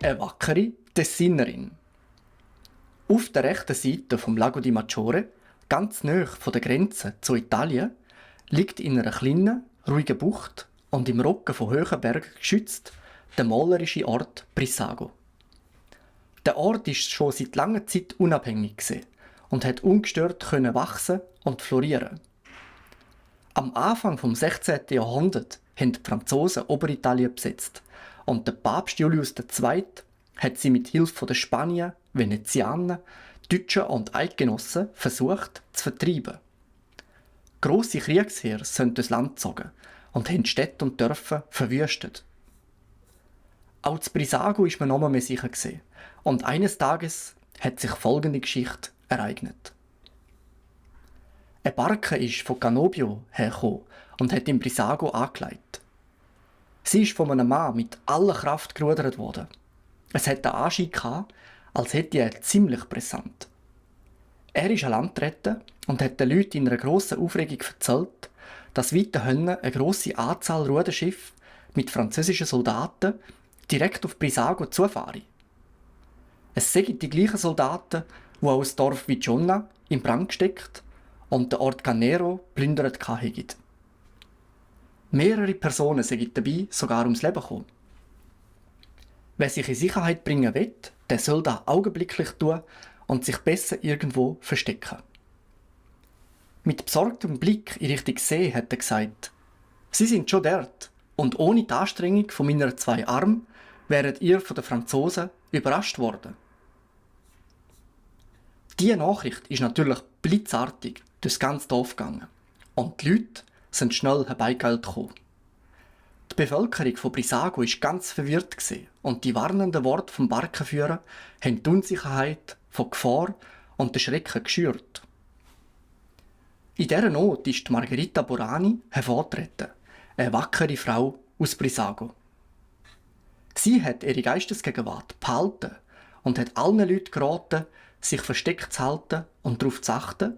eine wackere Tessinerin. Auf der rechten Seite vom Lago di Maggiore, ganz nahe von der Grenze zu Italien, liegt in einer kleinen, ruhigen Bucht und im Rücken von hohen Bergen geschützt der malerische Ort Brissago. Der Ort ist schon seit langer Zeit unabhängig und hat ungestört wachsen und florieren. Am Anfang vom 16. Jahrhundert haben die Franzosen Oberitalien besetzt und der Papst Julius II. Hat sie mit Hilfe der Spanier, Venezianer, Deutschen und Eidgenossen versucht zu vertreiben. Grosse Kriegsheere sind durchs Land gezogen und haben Städte und Dörfer verwüstet. Auch zu Brissago war man noch mehr sicher und eines Tages hat sich folgende Geschichte ereignet. Eine Barke ist von Cannobio hergekommen und hat in Brissago angelegt. Sie ist von einem Mann mit aller Kraft gerudert worden. Es hat den Anschein gehabt, als hätte er ziemlich brisant. Er ist an Land getreten und hat den Leuten in einer grossen Aufregung erzählt, dass weiter eine grosse Anzahl Ruderschiffe mit französischen Soldaten direkt auf Brissago zufahren. Es seien die gleichen Soldaten, die auch das Dorf Viggiona in Brand gesteckt und den Ort Canero plündert hatten. Mehrere Personen seien dabei sogar ums Leben gekommen. Wer sich in Sicherheit bringen will, der soll das augenblicklich tun und sich besser irgendwo verstecken. Mit besorgtem Blick in Richtung See hat er gesagt: «Sie sind schon dort und ohne die Anstrengung von meiner 2 Armen wäret ihr von den Franzosen überrascht worden.» Diese Nachricht ist natürlich blitzartig durchs ganze Dorf gegangen und die Leute sind schnell herbeigeeilt gekommen. Die Bevölkerung von Brissago war ganz verwirrt und die warnenden Worte vom Barkenführer haben die Unsicherheit von Gefahr und den Schrecken geschürt. In dieser Not ist Margherita Burani hervorgetreten, eine wackere Frau aus Brissago. Sie hat ihre Geistesgegenwart behalten und hat allen Leuten geraten, sich versteckt zu halten und darauf zu achten,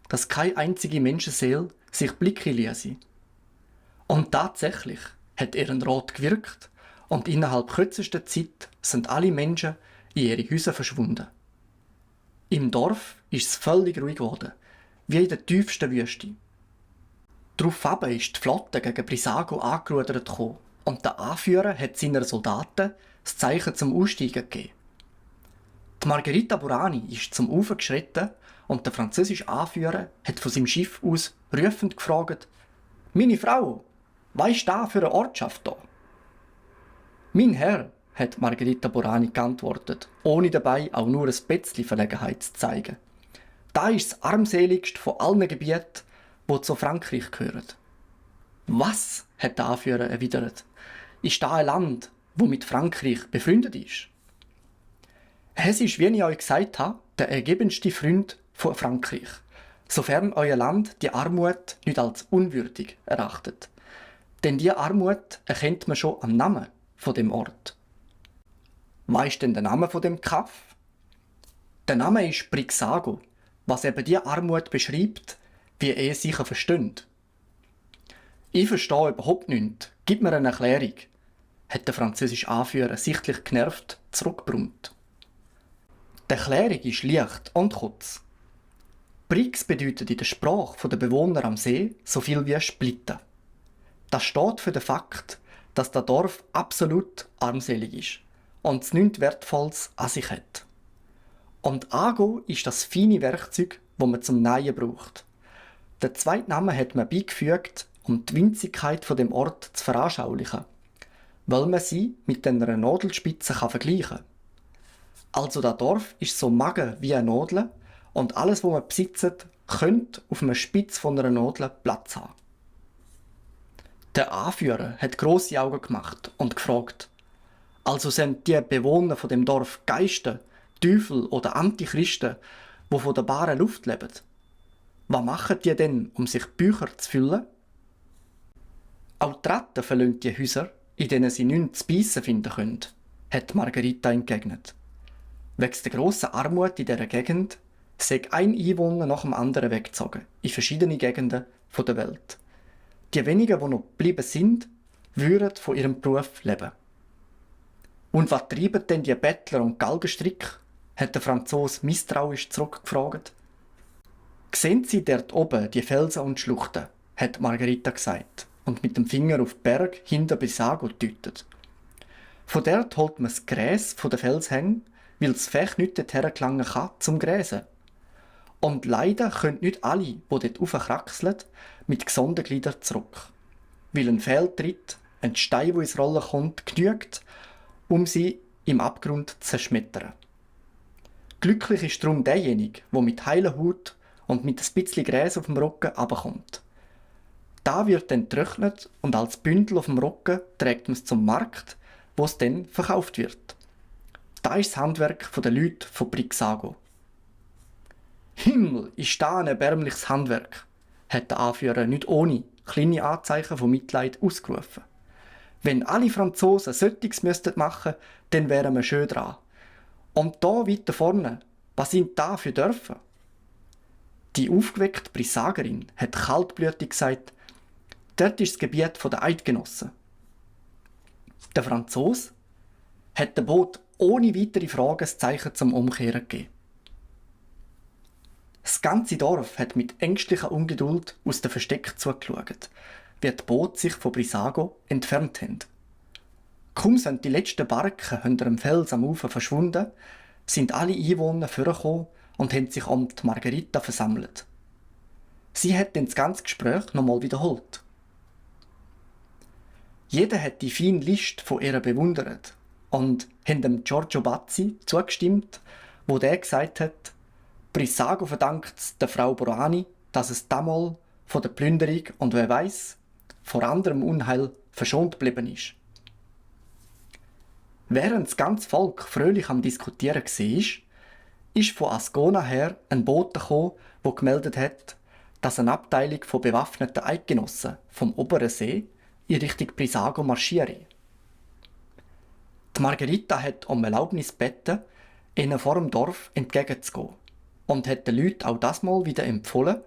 dass keine einzige Menschenseele sich blicken ließe. Und tatsächlich hat ihren Rat gewirkt und innerhalb kürzester Zeit sind alle Menschen in ihre Häuser verschwunden. Im Dorf ist es völlig ruhig geworden, wie in der tiefsten Wüste. Daraufhin ist die Flotte gegen Brissago angerudert gekommen und der Anführer hat seinen Soldaten das Zeichen zum Aussteigen gegeben. Die Margherita Burani ist zum Ufer geschritten und der französische Anführer hat von seinem Schiff aus rufend gefragt: «Meine Frau, was ist da für eine Ortschaft da?» «Mein Herr», hat Margherita Burani geantwortet, ohne dabei auch nur ein bisschen Verlegenheit zu zeigen. «Da ist das armseligste von allen Gebieten, die zu Frankreich gehören.» «Was?» hat der Anführer erwidert. «Ist da ein Land, das mit Frankreich befreundet ist?» «Es ist, wie ich euch gesagt habe, der ergebenste Freund von Frankreich, sofern euer Land die Armut nicht als unwürdig erachtet. Denn diese Armut erkennt man schon am Namen von dem Ort.» «Was ist denn der Name von dem Kaff?» «Der Name ist Brissago, was eben die Armut beschreibt, wie ihr sicher versteht.» «Ich verstehe überhaupt nichts. Gib mir eine Erklärung», hat der französische Anführer sichtlich genervt zurückgebrummt. Die Erklärung ist leicht und kurz. Brix bedeutet in der Sprache der Bewohner am See so viel wie splitten. Das steht für den Fakt, dass das Dorf absolut armselig ist und es nichts Wertvolles an sich hat. Und Ago ist das feine Werkzeug, das man zum Nähen braucht. Den zweiten Namen hat man beigefügt, um die Winzigkeit von dem Ort zu veranschaulichen, weil man sie mit einer Nadelspitze vergleichen kann. Also das Dorf ist so mager wie eine Nadel und alles, was man besitzt, könnte auf einer Spitze von einer Nadel Platz haben. Der Anführer hat grosse Augen gemacht und gefragt: «Also sind die Bewohner von dem Dorf Geister, Teufel oder Antichristen, die von der baren Luft leben? Was machen die denn, um sich Bücher zu füllen?» «Auch die Ratten verlassen die Häuser, in denen sie nichts zu beißen finden können», hat Margherita entgegnet. Wegen der grossen Armut in dieser Gegend sei ein Einwohner nach dem anderen weggezogen, in verschiedene Gegenden der Welt. Die wenigen, die noch geblieben sind, würden von ihrem Beruf leben. Und was treiben denn die Bettler und Galgenstrick? Hat der Franzose misstrauisch zurückgefragt. Sehen Sie dort oben die Felsen und Schluchten, hat Margherita gesagt und mit dem Finger auf den Berg hinter Brissago gedeutet. Von dort holt man das Gräs von den Felshängen, weil das Fech nicht dorthin gelangen kann zum Gräsen. Und leider können nicht alle, die dort raufkraxeln, mit gesunden Gliedern zurück. Weil ein Fehltritt, ein Stein, der ins Rollen kommt, genügt, um sie im Abgrund zu zerschmettern. Glücklich ist darum derjenige, der mit heiler Haut und mit ein bisschen Gräs auf dem Rücken runterkommt. Da wird dann getrocknet und als Bündel auf dem Rücken trägt man es zum Markt, wo es dann verkauft wird. Da ist das Handwerk der Leute von Brixago. Himmel, ist da ein erbärmliches Handwerk, hat der Anführer nicht ohne kleine Anzeichen von Mitleid ausgerufen. Wenn alle Franzosen solches machen müssten, dann wären wir schön dran. Und da weiter vorne, was sind da für Dörfer? Die aufgeweckte Brissagerin hat kaltblütig gesagt, dort ist das Gebiet der Eidgenossen. Der Franzose hat dem Boot ohne weitere Fragen das Zeichen zum Umkehren gegeben. Das ganze Dorf hat mit ängstlicher Ungeduld aus dem Versteck zugeschaut, wie die Boote sich von Brissago entfernt haben. Kaum sind die letzten Barken hinter dem Fels am Ufer verschwunden, sind alle Einwohner vorgekommen und haben sich um die Margherita versammelt. Sie hat dann das ganze Gespräch nochmal wiederholt. Jeder hat die feine List von ihr bewundert und hat dem Giorgio Bazzi zugestimmt, wo der gesagt hat, Brissago verdankt es der Frau Borani, dass es damals von der Plünderung und wer weiß, vor anderem Unheil verschont geblieben ist. Während das ganze Volk fröhlich am Diskutieren war, ist von Ascona her ein Bote gekommen, der gemeldet hat, dass eine Abteilung von bewaffneten Eidgenossen vom oberen See in Richtung Brissago marschiere. Die Margherita hat um Erlaubnis gebeten, ihnen vor dem Dorf entgegenzugehen und hat den Leuten auch das Mal wieder empfohlen,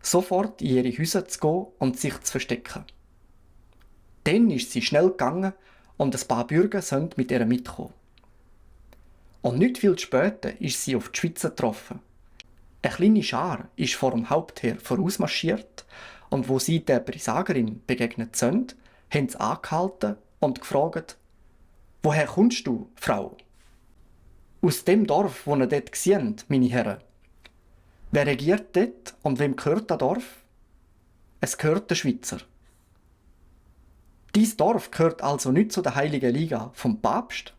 sofort in ihre Häuser zu gehen und sich zu verstecken. Dann ist sie schnell gegangen und ein paar Bürger sind mit ihr mitgekommen. Und nicht viel später ist sie auf die Schweizer getroffen. Eine kleine Schar ist vor dem Hauptheer vorausmarschiert und wo sie der Brissagerin begegnet sind, haben sie angehalten und gefragt, «Woher kommst du, Frau?» «Aus dem Dorf, wo ihr dort seht, meine Herren.» «Wer regiert dort und wem gehört das Dorf?» «Es gehört der Schweizer.» «Dies Dorf gehört also nicht zu der Heiligen Liga vom Papst?»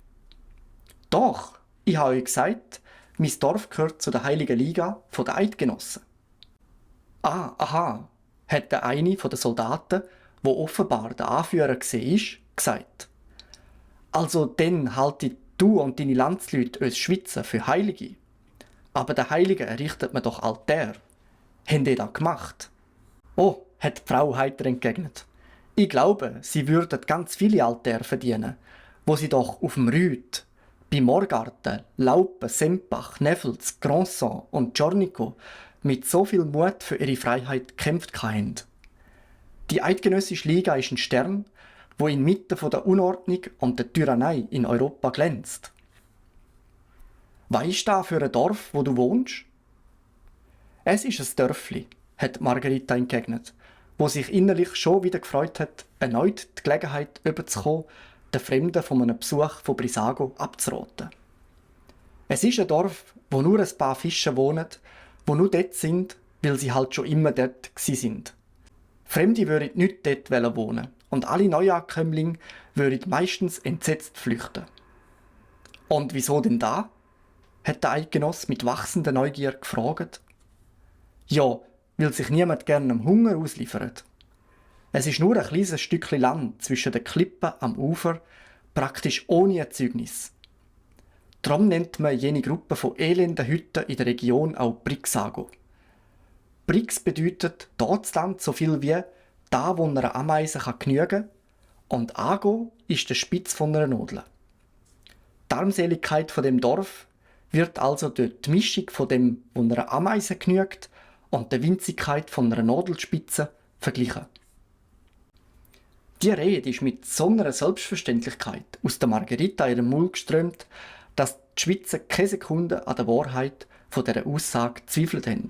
«Doch, ich habe euch gesagt, mein Dorf gehört zu der Heiligen Liga der Eidgenossen.» «Ah, aha», hat der eine der Soldaten, wo offenbar der Anführer war, gesagt. «Also dann haltet du und deine Landsleute uns Schweizer für Heilige. Aber der Heiligen errichtet man doch Altäre. Habt ihr das gemacht?» «Oh», hat die Frau heiter entgegnet. «Ich glaube, sie würden ganz viele Altäre verdienen, wo sie doch auf dem Rüt, bei Morgarten, Laupen, Sempach, Neffels, Granson und Giornico mit so viel Mut für ihre Freiheit gekämpft haben. Die Eidgenössische Liga ist ein Stern, wo inmitten von der Unordnung und der Tyrannei in Europa glänzt.» «Was ist das für ein Dorf, wo du wohnst?» «Es ist ein Dörfli», hat Margherita entgegnet, wo sich innerlich schon wieder gefreut hat, erneut die Gelegenheit überzukommen, den Fremden von einem Besuch von Brissago abzuraten. Es ist ein Dorf, wo nur ein paar Fischer wohnen, die nur dort sind, weil sie halt schon immer dort sind. Fremde würden nicht dort wohnen und alle Neuankömmlinge würden meistens entsetzt flüchten. «Und wieso denn da?» hat der Eidgenoss mit wachsender Neugier gefragt. «Ja, weil sich niemand gerne am Hunger ausliefert. Es ist nur ein kleines Stückchen Land zwischen den Klippen am Ufer, praktisch ohne Erzeugnis. Darum nennt man jene Gruppe von elenden Hütten in der Region auch Brixago. Brix bedeutet dort Land so viel wie da, wo einer Ameise genügen kann, und Ago ist der Spitz von einer Nadel. Die Armseligkeit von dem Dorf wird also durch die Mischung von dem, wo einer Ameise genügt, und der Winzigkeit von einer Nadelspitze verglichen. Die Rede ist mit so einer Selbstverständlichkeit aus der Margherita ihrem Mund geströmt, dass die Schweizer keine Sekunde an der Wahrheit von dieser Aussage gezweifelt haben.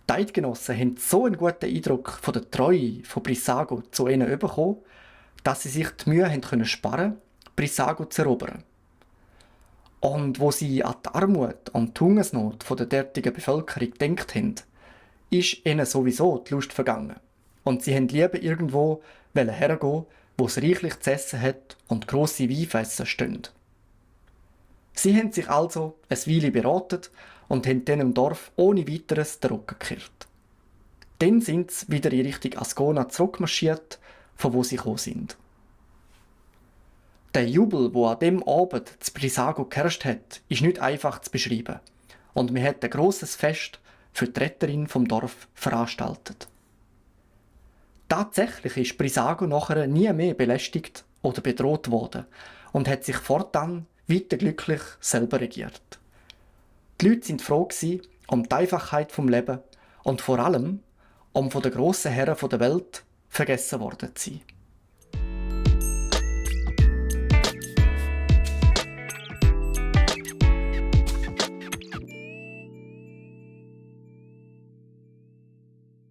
Die Eidgenossen haben so einen guten Eindruck von der Treue von Brissago zu ihnen bekommen, dass sie sich die Mühe haben können sparen, Brissago zu erobern. Und wo sie an die Armut und die Hungersnot von der dortigen Bevölkerung gedacht haben, ist ihnen sowieso die Lust vergangen. Und sie haben lieber irgendwo hergehen, wo es reichlich zu essen hat und grosse Weinfässer stehen. Sie haben sich also ein Weile beraten und haben dann im Dorf ohne weiteres den Rücken gekehrt. Dann sind sie wieder in Richtung Ascona zurückmarschiert, von wo sie gekommen sind. Der Jubel, der an dem Abend zu Brissago geherrscht hat, ist nicht einfach zu beschreiben. Und man hat ein grosses Fest für die Retterin vom Dorf veranstaltet. Tatsächlich ist Brissago nachher nie mehr belästigt oder bedroht worden und hat sich fortan weiter glücklich selber regiert. Die Leute sind froh um die Einfachheit vom Leben und vor allem, um von den grossen Herren der Welt vergessen worden zu sein.